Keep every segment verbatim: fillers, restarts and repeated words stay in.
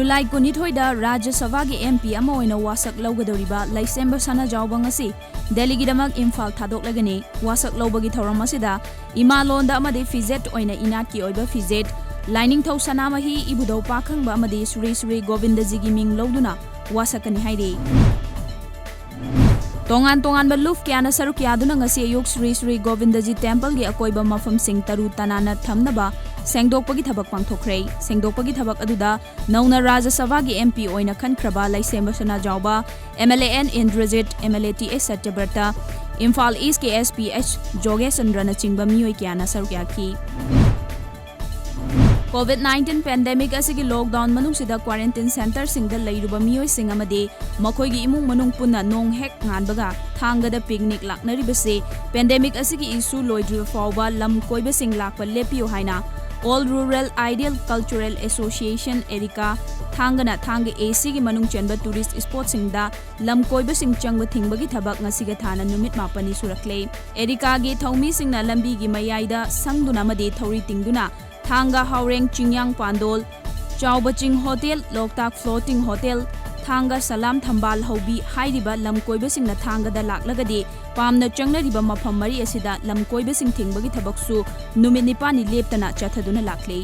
July ꯀꯨꯟꯅꯤꯊꯣꯏꯗ ꯔꯥꯖ꯭ꯌ ꯁꯚꯥꯒꯤ M P ꯑꯃ ꯑꯣꯏꯅ ꯋꯥꯁꯛ ꯂꯧꯒꯗꯧꯔꯤꯕ ꯂꯩꯁꯦꯝꯕ ꯁꯅꯥꯖꯥꯎꯕ ꯉꯁꯤ ꯗꯦꯜꯂꯤꯒꯤꯗꯃꯛ ꯏꯝꯐꯥꯜ ꯊꯥꯗꯣꯛꯂꯒꯅꯤ꯫ ꯋꯥꯁꯛ ꯂꯧꯕꯒꯤ ꯊꯧꯔꯝ ꯑꯁꯤꯗ ꯏꯃꯥ ꯂꯣꯟꯗ ꯑꯃꯗꯤ ꯐꯤꯖꯦꯠ ꯑꯣꯏꯅ ꯏꯅꯥꯠꯀꯤ ꯑꯣꯏꯕ ꯐꯤꯖꯦꯠ, ꯂꯥꯏꯅꯤꯡꯊꯧ ꯁꯅꯥꯃꯍꯤ, ꯏꯕꯨꯙꯧ ꯄꯥꯈꯪꯕ ꯑꯃꯗꯤ ꯁ꯭ꯔꯤ ꯁ꯭ꯔꯤ ꯒꯣꯕꯤꯟꯗꯖꯤꯒꯤ ꯃꯤꯡ ꯂꯧꯗꯨꯅ ꯋꯥꯁꯛꯀꯅꯤ ꯍꯥꯏꯔꯤ꯫ ꯇꯣꯉꯥꯟ ꯇꯣꯉꯥꯟꯕ ꯂꯨꯞ ꯀꯌꯥꯅ ꯁꯔꯨꯛ ꯌꯥꯗꯨꯅ ꯉꯁꯤ ꯑꯌꯨꯛ ꯁ꯭ꯔꯤ ꯁ꯭ꯔꯤ ꯒꯣꯕꯤꯟꯗꯖꯤ ꯇꯦꯝꯄꯜꯒꯤ ꯑꯀꯣꯏꯕ ꯃꯐꯝꯁꯤꯡ ꯇꯔꯨ ꯇꯅꯥꯟꯅ ꯊꯝꯅꯕ ꯁꯦꯡꯗꯣꯛꯄꯒꯤ ꯊꯕꯛ ꯄꯥꯡꯊꯣꯛꯈ꯭ꯔꯦ꯫ ꯁꯦꯡꯗꯣꯛꯄꯒꯤ ꯊꯕꯛ ꯑꯗꯨꯗ ꯅꯧꯅ ꯔꯥꯖ꯭ꯌ ꯁꯚꯥꯒꯤ M P ꯑꯣꯏꯅ ꯈꯟꯈ꯭ꯔꯕ ꯂꯩꯁꯦꯝꯕ ꯁꯅꯥꯖꯥꯎꯕ, M L A N Indrajit, M L A T H ꯁꯇ꯭ꯌꯕ꯭ꯔꯇ, Imphal ꯏꯁꯀꯤ S P H ꯖꯣꯒꯦꯁꯟꯗ꯭ꯔꯅꯆꯤꯡꯕ ꯃꯤꯑꯣꯏ ꯀꯌꯥꯅ ꯁꯔꯨꯛ ꯌꯥꯈꯤ꯫ COVID nineteen pandemic ꯑꯁꯤꯒꯤ lockdown ꯃꯅꯨꯡꯁꯤꯗ quarantine centreꯁꯤꯡꯗ ꯂꯩꯔꯨꯕ ꯃꯤꯑꯣꯏꯁꯤꯡ ꯑꯃꯗꯤ ꯃꯈꯣꯏꯒꯤ ꯏꯃꯨꯡ ꯃꯅꯨꯡ ꯄꯨꯟꯅ ꯅꯣꯡ ꯍꯦꯛ ꯉꯥꯟꯕꯒ ꯊꯥꯡꯒꯗ picnic ꯂꯥꯛꯅꯔꯤꯕꯁꯤ pandemic ꯑꯁꯤꯒꯤ issue ꯂꯣꯏꯗ꯭ꯔꯤꯕ ꯐꯥꯎꯕ ꯂꯝ ꯀꯣꯏꯕꯁꯤꯡ ꯂꯥꯛꯄ ꯂꯦꯞꯄꯤꯌꯨ ꯍꯥꯏꯅ All Rural Ideal Cultural Association, ERICA, ꯊꯥꯡꯒꯅ ꯊꯥꯡꯒ ACꯒꯤ ꯃꯅꯨꯡ ꯆꯟꯕ tourist spotꯁꯤꯡꯗ ꯂꯝ ꯀꯣꯏꯕꯁꯤꯡ ꯆꯪꯕ ꯊꯤꯡꯕꯒꯤ ꯊꯕꯛ ꯉꯁꯤꯒ ꯊꯥꯅ ꯅꯨꯃꯤꯠ ꯃꯥꯄꯟꯅꯤ ꯁꯨꯔꯛꯂꯦ꯫ ERICAꯒꯤ ꯊꯧꯃꯤꯁꯤꯡꯅ ꯂꯝꯕꯤꯒꯤ ꯃꯌꯥꯏꯗ ꯁꯪꯗꯨꯅ ꯑꯃꯗꯤ ꯊꯧꯔꯤ ꯇꯤꯡꯗꯨꯅ ꯊꯥꯡꯒ ꯍꯥꯎꯔꯦꯡ ꯆꯤꯡꯌꯥꯡ ꯄꯥꯟꯗꯣꯜ, ꯆꯥꯎꯕ ꯆꯤꯡ ꯍꯣꯇꯦꯜ, ꯂꯣꯛꯇꯥꯛ floating hotel, ꯊꯥꯡꯒ ꯁꯂꯥꯝ ꯊꯝꯕꯥꯜ ꯍꯧꯕꯤ ꯍꯥꯏꯔꯤꯕ ꯂꯝ ꯀꯣꯏꯕꯁꯤꯡꯅ ꯊꯥꯡꯒꯗ ꯂꯥꯛꯂꯒꯗꯤ ꯄꯥꯝꯅ ꯆꯪꯅꯔꯤꯕ ꯃꯐꯝ ꯃꯔꯤ ꯑꯁꯤꯗ ꯂꯝ ꯀꯣꯏꯕꯁꯤꯡ ꯊꯤꯡꯕꯒꯤ ꯊꯕꯛꯁꯨ ꯅꯨꯃꯤꯠ ꯅꯤꯄꯥꯟꯅꯤ ꯂꯦꯞꯇꯅ ꯆꯠꯊꯗꯨꯅ ꯂꯥꯛꯂꯤ꯫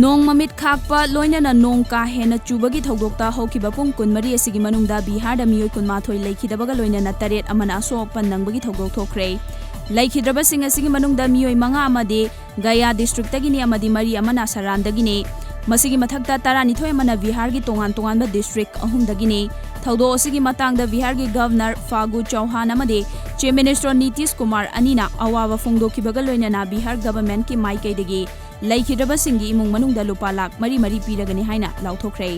ꯅꯣꯡ ꯃꯃꯤꯠ ꯈꯥꯛꯄ ꯂꯣꯏꯅꯅ ꯅꯣꯡ ꯀꯥ ꯍꯦꯟꯅ ꯆꯨꯕꯒꯤ ꯊꯧꯗꯣꯛꯇ ꯍꯧꯈꯤꯕ ꯄꯨꯡ ꯀꯨꯟꯃꯔꯤ ꯑꯁꯤꯒꯤ ꯃꯅꯨꯡꯗ ꯕꯤꯍꯥꯔꯗ ꯃꯤꯑꯣꯏ ꯀꯨꯟꯃꯥꯊꯣꯏ ꯂꯩꯈꯤꯗꯕꯒ ꯂꯣꯏꯅꯅ ꯇꯔꯦꯠ ꯑꯃꯅ ꯑꯁꯣꯛ ꯑꯄꯟ ꯅꯪꯕꯒꯤ ꯊꯧꯗꯣꯛ ꯊꯣꯛꯈ꯭ꯔꯦ꯫ ꯂꯩꯈꯤꯗ꯭ꯔꯕꯁꯤꯡ ꯑꯁꯤꯒꯤ ꯃꯅꯨꯡꯗ ꯃꯤꯑꯣꯏ ꯃꯉꯥ ꯑꯃꯗꯤ ꯒꯌꯥ districtꯇꯒꯤꯅꯤ ꯑꯃꯗꯤ ꯃꯔꯤ ꯑꯃꯅ ꯁꯔꯥꯟꯗꯒꯤꯅꯤ꯫ ꯃꯁꯤꯒꯤ ꯃꯊꯛꯇ ꯇꯔꯥꯅꯤꯊꯣꯏ ꯑꯃꯅ ꯕꯤꯍꯥꯔꯒꯤ ꯇꯣꯉꯥꯟ ꯇꯣꯉꯥꯟꯕ district ꯑꯍꯨꯝꯗꯒꯤꯅꯤ꯫ ꯊꯧꯗꯣꯛ ꯑꯁꯤꯒꯤ ꯃꯇꯥꯡꯗ ꯕꯤꯍꯥꯔꯒꯤ Governor ꯐꯥꯒꯨ ꯆꯧꯍꯥꯟ ꯑꯃꯗꯤ Chief Minister ꯅꯤꯇꯤꯁ ꯀꯨꯃꯥꯔ ꯑꯅꯤꯅ ꯑꯋꯥꯕ ꯐꯣꯡꯗꯣꯛꯈꯤꯕꯒ ꯂꯣꯏꯅꯅ ꯕꯤꯍꯥꯔ governmentꯀꯤ ꯃꯥꯏꯀꯩꯗꯒꯤ ꯂꯩꯈꯤꯗ꯭ꯔꯕꯁꯤꯡꯒꯤ ꯏꯃꯨꯡ ꯃꯅꯨꯡꯗ ꯂꯨꯄꯥ ꯂꯥꯈ ꯃꯔꯤ ꯃꯔꯤ ꯄꯤꯔꯒꯅꯤ ꯍꯥꯏꯅ ꯂꯥꯎꯊꯣꯛꯈ꯭ꯔꯦ꯫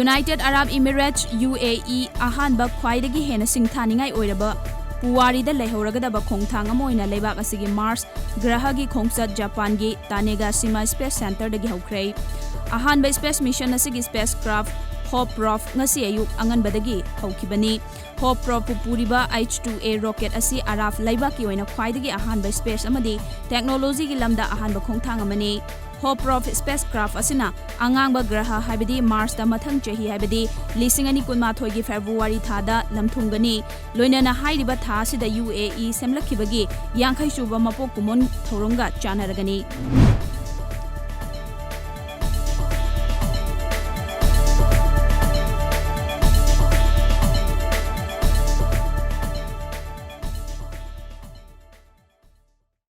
United Arab Emirates, UAE, ꯑꯍꯥꯟꯕ ꯈ꯭ꯋꯥꯏꯗꯒꯤ ꯍꯦꯟꯅ ꯁꯤꯡꯊꯥꯅꯤꯡꯉꯥꯏ ꯑꯣꯏꯔꯕ ꯄꯨꯋꯥꯔꯤꯗ ꯂꯩꯍꯧꯔꯒꯗꯕ ꯈꯣꯡꯊꯥꯡ ꯑꯃ ꯑꯣꯏꯅ ꯂꯩꯕꯥꯛ ꯑꯁꯤꯒꯤ Mars ꯒ꯭ꯔꯍꯒꯤ ꯈꯣꯡꯆꯠ ꯖꯄꯥꯟꯒꯤ Tanegashima Space Centreꯗꯒꯤ ꯍꯧꯈ꯭ꯔꯦ꯫ ꯑꯍꯥꯟꯕ space mission ꯑꯁꯤꯒꯤ spacecraft Hope Rover ꯉꯁꯤ ꯑꯌꯨꯛ ꯑꯉꯟꯕꯗꯒꯤ ꯍꯧꯈꯤꯕꯅꯤ꯫ Hope Roverꯕꯨ ꯄꯨꯔꯤꯕ H two A rocket ꯑꯁꯤ Arab ꯂꯩꯕꯥꯛꯀꯤ ꯑꯣꯏꯅ ꯈ꯭ꯋꯥꯏꯗꯒꯤ ꯑꯍꯥꯟꯕ space ꯑꯃꯗꯤ technologyꯒꯤ ꯂꯝꯗ ꯑꯍꯥꯟꯕ ꯈꯣꯡꯊꯥꯡ ꯑꯃꯅꯤ꯫ Hopefroth spacecraft ꯑꯁꯤꯅ ꯑꯉꯥꯡꯕ ꯒ꯭ꯔꯍ ꯍꯥꯏꯕꯗꯤ ꯃꯥꯔꯁꯇ ꯃꯊꯪ ꯆꯍꯤ ꯍꯥꯏꯕꯗꯤ ꯂꯤꯁꯤꯡ ꯑꯅꯤ ꯀꯨꯟꯃꯥꯊꯣꯏꯒꯤ ꯐꯦꯕ꯭ꯔꯨꯋꯥꯔꯤ ꯊꯥꯗ ꯂꯝꯊꯨꯡꯒꯅꯤ꯫ ꯂꯣꯏꯅꯅ ꯍꯥꯏꯔꯤꯕ ꯊꯥ ꯑꯁꯤꯗ ꯌꯨ ꯑꯦ ꯏ ꯁꯦꯝꯂꯛꯈꯤꯕꯒꯤ ꯌꯥꯡꯈꯩ ꯁꯨꯕ ꯃꯄꯣꯛ ꯀꯨꯝꯑꯣꯟ ꯊꯧꯔꯝꯒ ꯆꯥꯟꯅꯔꯒꯅꯤ꯫